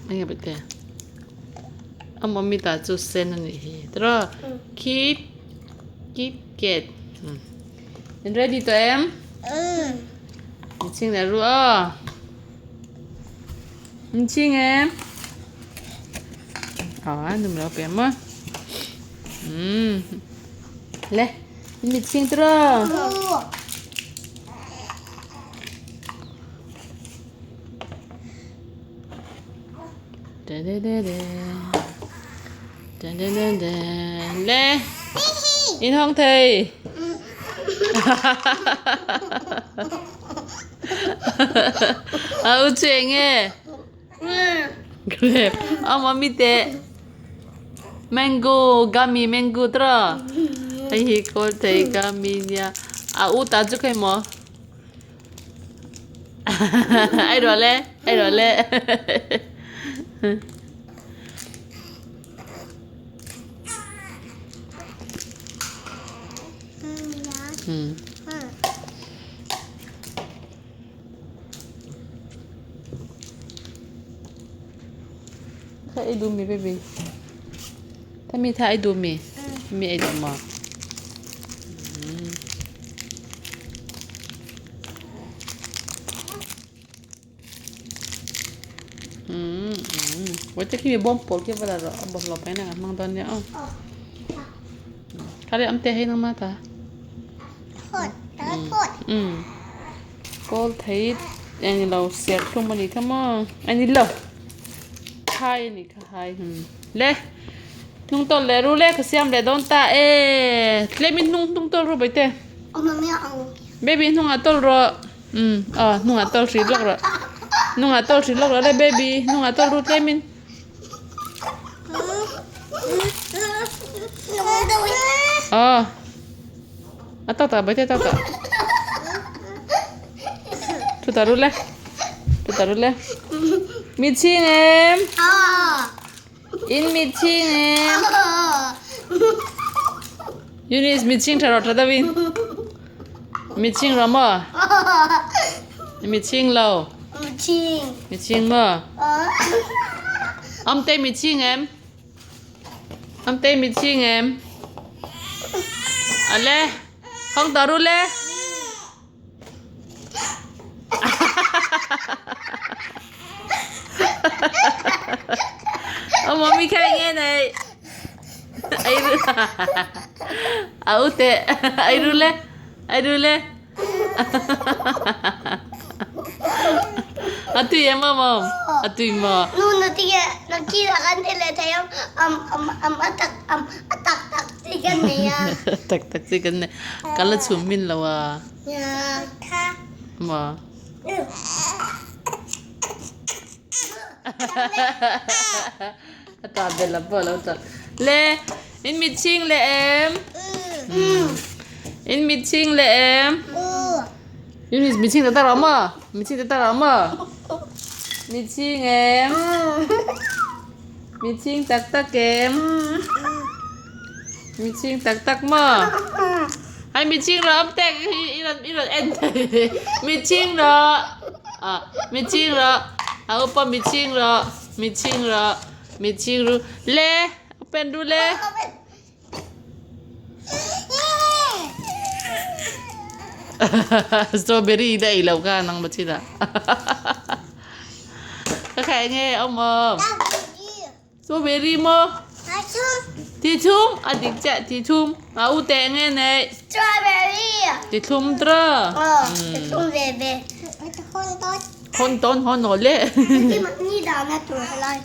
Enge bete? A mummy ta chu sen a nih hi tiraw Kit Kit Kat in ready tawh em? In chhing leh ru aw in chhing em? Aw nu lo pe maw le in mit chhing tiraw? Le in hawng thei a u chu eng nge grape a mummy te mango gummy mango tiraw hei hi kawl thei gummy nia a u ta chu khawi maw. Ai rawh le ai rawh le Kha ei duh mi baby Thami tha ei duh mi mi ei duh maw. Ui te khi mi bawm pawl khi va la rawh a bawlhhlawh pahin a kan hmang dawn nia aw. Kha le awm teh hei nangmah ta. Kawl thei eng lo serh thlum a nih kha maw a ni lo hai a nih kha hai le hnung tawlh leh ru le ka siam leh dawn ta e tlem in hnung hnung tawlh ru baite baby hnungah tawlh rawh umm aw hnungah tawlh hrih lawk rawh hnungah tawlh hrih lawk rawh le baby hnungah tawlh ru tlem in. Aw a tak tak baite tak tak thu ta ru le thu ta ru le mi chhing em in mi chhing em Eunice mi chhing tha rawh tha deuhin mi chhing rawh maw mi chhing lo mi chhing maw Amte mi chhing em Amte mi chhing em Ale hawng ta ru le Aw mummy kha enge nei ei ru a u te ei ru le ei ru le a tui em maw mom a tui maw Nu na tige na ki la kan ti le thei am am am am a tak am a tak tak chi kan nei a tak tak chi kan nei ka la chhum min lo a ya tha maw A tah belh a pawh a lo tah. Le, in mit chhing leh em? In mit chhing leh em? In mit chhing tak tak lo maw? Mit chhing tak tak lo maw? Mit chhing em? Mit chhing tak tak em? Mit chhing tak tak maw? Hai mit chhing rawh awm tek hi i rawn i rawn en thei. Mit chhing rawh. Ah, mit chhing rawh. A upa mit chhing rawh. Mit chhing rawh. Mit chhing ru. Le, open ru le. Strawberry da ei lo kha nang ma china. Ka khai nge awm awm. Strawberry maw? Ti thum a dik chiah ti thum a u teh nge nei. Strawberry. Ti thlum tra. Ờ, ti thlum ve ve. Hon ton hon no le. Ni da na tur lai.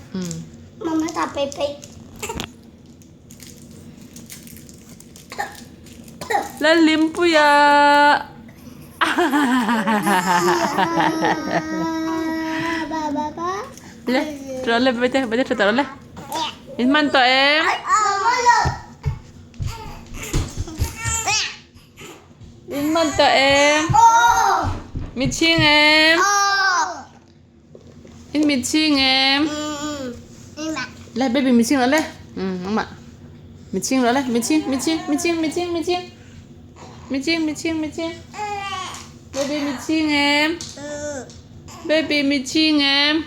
Mama ta pe pe. Lalhlimpuia. Le, trawh le bete bete tha tawh le. In hman tawh em? In hman tawh em? Mi chhing em? In mit chhing em? Le baby mit chhing rawh le. Nangmah. Mit chhing rawh le. Mit chhing, mit chhing, mit chhing, mit chhing, mit chhing. Mit chhing, mit chhing, mit chhing. Baby mit chhing em? Baby mit chhing em?